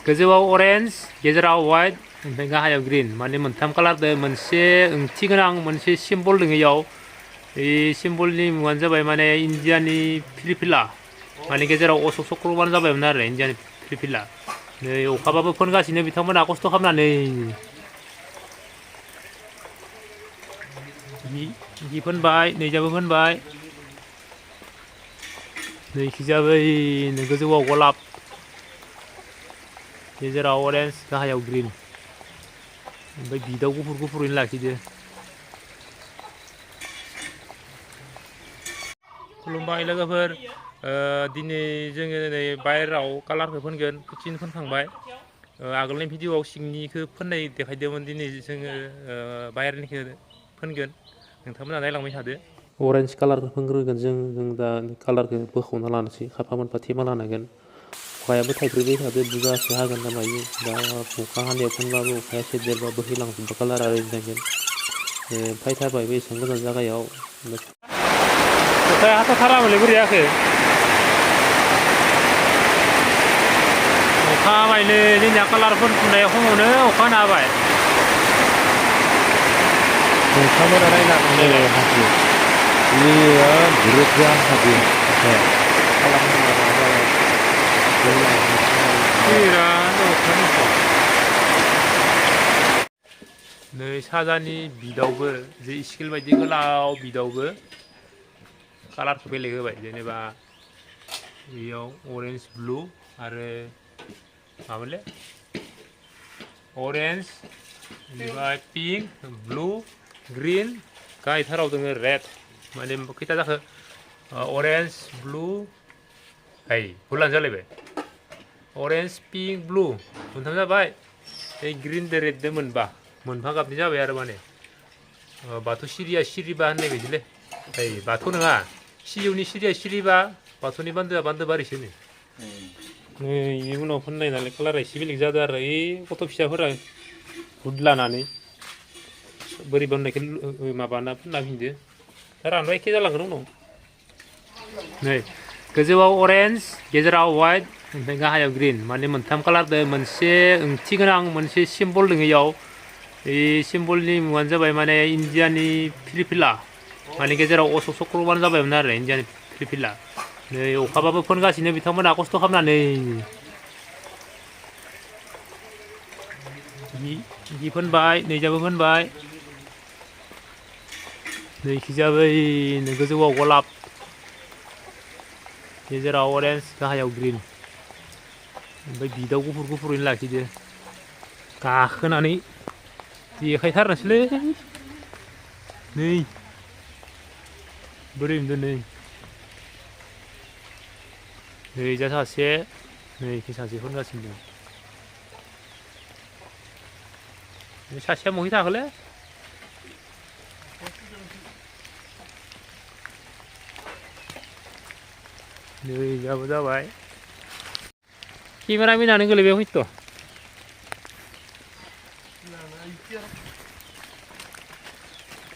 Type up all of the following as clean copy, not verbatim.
गोजौआव अरेन्ज, गेजेराव व्हाइट, ओमफ्राय गाहायाव ग्रीन माने मोनथाम कालारदो मोनसे ओंथि गोनां मोनसे सिम्बल दङ इयाव। बे सिम्बलनि मुङानो जाबाय माने इन्डियानि फिलिपिला माने गेजेराव अशक चक्रबान जाबायमोन आरो इन्डियानि फिलिपिला। नै अखाबाबो फोनगासिनो बिथांमोना खस्थ' खालामनानै बि फोनबाय, नैजाबो फोनबाय, नैखिजाबो गोजौआव गलाब, गेजेराव अरेन्ज, गाहायाव ग्रीन, ओमफ्राय बिदाव गुफुर गुफुरैनो लाखिदो। खुलुमबाय लोगोफोर, दिनै जोङो नै बाहेराव कालारखौ फोनगोन, कुचिन फोनखांबाय। आगोलनि भिडिअआव सिंनिखौ फोननाय देखायदोंमोन, दिनै जोङो बाहेरनिखौ फोनगोन। नोंथांमोना नायलांबाय थादो। अरेन्ज कालारखौ फोनग्रोगोन जों दा कालारखौ बोखावना लानोसै, खाफा मोनफा थेमा लानांगोन। अखायाबो थाइफ्रिबाय थादो, बुरजासो हागोन ना मायो। दा अखा हानायाव फोनबाबो अखाया सेरदेरबा बोहैलांजोबबा कालारा ओरैनो थांगोन। फायथारबायबो एसेबां गोजान जायगायाव। अखाया हाथारामोनलै बोरै जाखो? अखा हाबायलै जोंनिया कालारफोर फुननाय समावनो अखा हाना होबाय। नोंथांमोना नायना हाजो बेयो ग्रोबजा हाजो अखाया बिराद अखा नै साजानि बिदावबो जे स्केल बायदि गोलाव बिदावबो कालारखौ बेलेग होबाय। जेनेबा बेयाव अरेन्ज ब्लु आरो माबालै अरेन्ज, ओमफ्राय पिंक, ब्लु, ग्रीन, गाहायथाराव दङ रेड। माने खैथा जाखो? अरेन्ज, ब्लु, भुलानो जालायबाय। अरेन्ज, पिंक, ब्लु मोनथाम जाबाय। ग्रीनजों रेडजों मोनफा गाबनि जाबाय आरो माने बाथौ सिरिया सिरिबा होननाय बायदिलै। बाथौ नङा, सिजौनि सिरिया सिरिबा बाथौनि बान्दोआ बान्दो बारिसो नै उनाव फोननाय नालाय कालारा एसे बेलेग जादों आरो गथ' फिसाफोरा हुद लानानै बोरैबा होननायखौ माबाना फोनना फिनदो। दा रानबा एखे जालांगोन उनाव। नै गोजौआव अरेन्ज, गेजेराव व्हाइट, ओमफ्राय गाहायाव ग्रीन माने मोनथाम कालारदो मोनसे ओंथि गोनां मोनसे सिम्बल दङ इयाव। बे सिम्बलनि मुङानो जाबाय माने इन्डियानि फिलिपिला माने गेजेराव अशक चक्रबान जाबायमोन आरो इन्डियानि फिलिपिला। नै अखाबाबो फोनगासिनो बिथांमोना खस्थ' खालामनानै बि फोनबाय, नैजाबो फोनबाय, नैखिजाबो गोजौआव गलाब, गेजेराव अरेन्ज, गाहायाव ग्रीन, ओमफ्राय बिदाव गुफुर गुफुरैनो लाखिदो। गाखोनानै देखायथारनोसैलै नै बोरै मोनदों नै जा सासे, नैखि सासे फोनगासिनो दं। सासेया बहाय थाखोलै? नै जाबो जाबाय। केमेरामेनानो गोलैबाय हयथ'।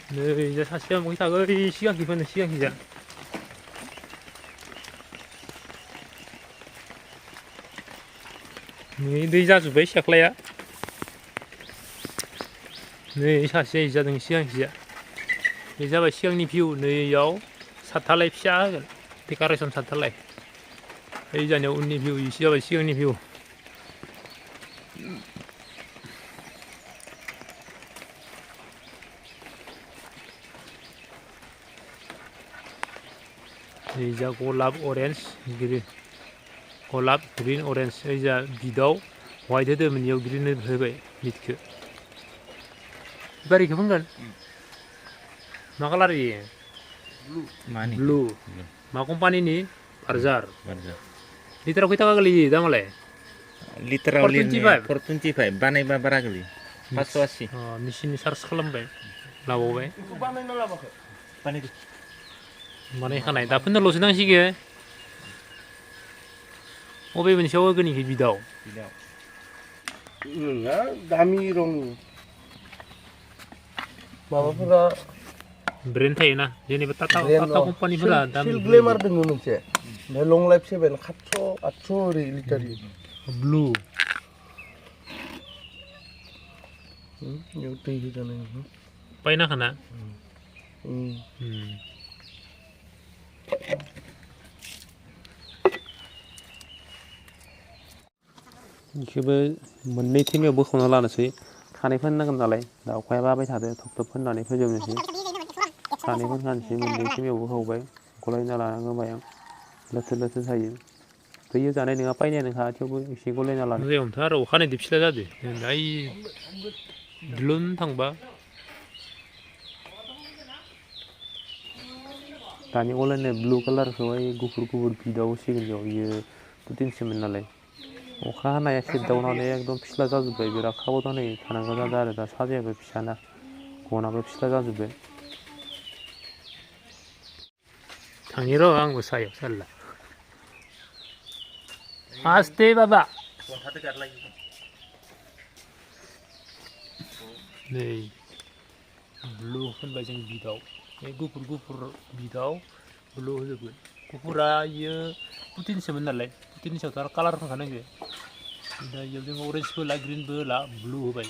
नै जा सासेया बहाय थागोन? ओइ सिगांखि फोनो, सिगांखिजा। नै दै जाजोब्बाय सेख्लाया। नै सासेया इजा दं सिगांखिजा। बे जाबाय सिगांनि भिउ। नैयाव सातहालाय फिसा होगोन, डेक'रेसन सातहालाय। ओइ जानायाव उननि भिउ, इसे जाबाय सिगांनि भिउ। ओइजा गलाब, अरेन्ज, ग्रीन, गलाब, ग्रीन, अरेन्ज। ओइजा बिदाव व्हाइट होदोंमोन, इयाव ग्रीन होबाय बिटखौ। बारिखौ फोनगोन मा कालार इयो? ब्लु। मा कम्पानिनि? बार्जार। लिटाराव खै थाखा गोलैयो दामालाय? लिटाराव 425 बानायबा बारा गोलैयो 580। मेचिननि चार्ज खालामबाय लाबावबाय। बानायखानाय दा फोननोल'सो नांसिगोन। अबे मोनसेयाव होगोन इखो बिदाव? दामि रं माबाफोरा ब्रेन्ड थायोना, जेनेबा टाटा कम्पानिफोरा दामि। ग्लेमार दङ मोनसे, ओमफ्राय लं लाइफ 7 700 800 ओरै लिटार। ब्लु 이거 땡기잖아요. 빠이나 하나. 음. 이거बो मोननै टेमायाव बोखावना लानोसै खानै फोननांगोन नालाय दाउखाया बाबाय थादो थब थब फोननानै फोजोबनोसै खानै फोनखानोसै मोननै टेमायाव बोखावबाय गलायना लानांगौ मायाव लोथो लोथो जायो बैयो जानाय नङा पायनाया नोंहा थेवबो एसे गलायना लानो जायोमोनथ' आरो अखानायै फिस्ला जादो ओइ द्लुन थांबा दानि गलायनाय ब्लु कालारखौहाय गुफुर गुफुर बिदाव होसिगोन बेयाव बियो पुटिनसोमोन नालाय अखा हानाया सेरदावनानै एकदम फिस्ला जाजोब्बाय बिराद खाबदानै थानांगौ जादों आरो दा साजायाबो फिसाना गनाबो फिस्ला जाजोब्बाय थांनि र' आंबो सायाव सारला आस्ते बाबा नै ब्लु होनबाय जों बिदाव बे गुफुर गुफुर बिदाव ब्लु होजोबगोन गुफुरा इयो पुटिनसोमोन नालाय पुटिननि सायावथ' आरो कालार होखानांगो दा इयाव जों अरेन्जबो होला ग्रिनबो होला ब्लु होबाय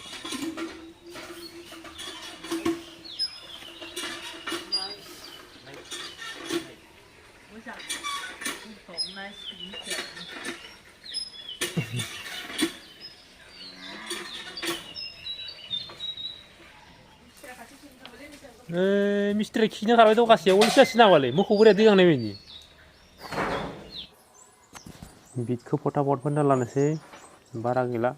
मिस्ट्रिया खिनो खारबाय दं गासैयाव अलसियासो नामालै मोखौ बोराया दैगांनाय बायदि बिटखौ फटाफट फोनना लानोसै बारा गैला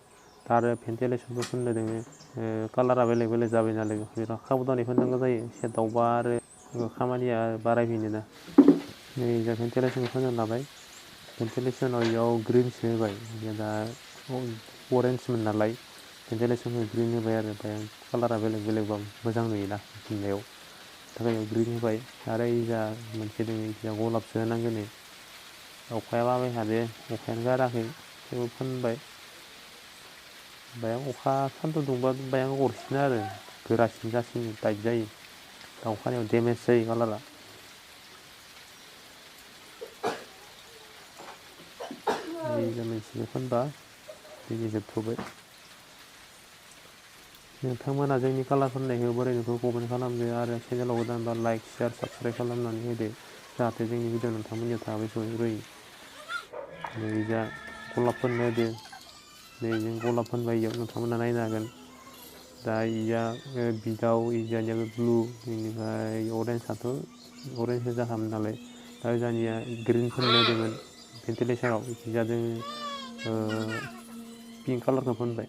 दा आरो भेन्टिलेसनबो फोननो दोङो कालारा बेलेग बेलेग जाबाय नालाय बिराद खाबदानै फोननांगौ जायो सेदावबा आरो खामानिया बारायफिनोना नै जा भेन्टिलेसनखौ फोनना लाबाय भेन्टिलेसनाव इयाव ग्रिनसो होबाय दा अरेन्जमोन नालाय भेन्टिलेसनखौ ग्रिन होबाय आरो ओमफ्राय कालारा बेलेग बेलेगबा मोजां नुयोना फिननायाव थाखाय ग्रिन होबाय आरो इजा मोनसे दङ इजा गलाबसो होनांगोन अखाया बाबाय थादो अखायानो गाराखै थेवबो फोनबाय बायां अखा सान्दुं दुंबा बायां अरसिनो आरो गोरासिन जासिनो टाइट जायो दाउखानायाव डेमेज जायो कालारा इजा मोनसेखौ फोनबा दैनि जोबथ'बाय नोंथांमोना जोंनि कालार फोननायखौ बोरै नुखो कमेन्ट खालामदो आरो चेनेलाव गोदानबा लाइक शेयार साबस्क्राइब खालामनानै होदो जाहाथे जोंनि भिडिअ नोंथांमोननियाव थाबै सहैग्रोयो नै जा गलाब फोननो होदो नै जों गलाब फोनबाय इयाव नोंथांमोना नायनो हागोन दा इया बिदाव इजानियाबो ब्लु बेनिफ्राय अरेन्जआथ' अरेन्जसो जाखामोन नालाय दा जोंनिया ग्रिन फोननो होदोंमोन भेन्टिलेसनाव इखिजा जों पिंक कालारखौ फोनबाय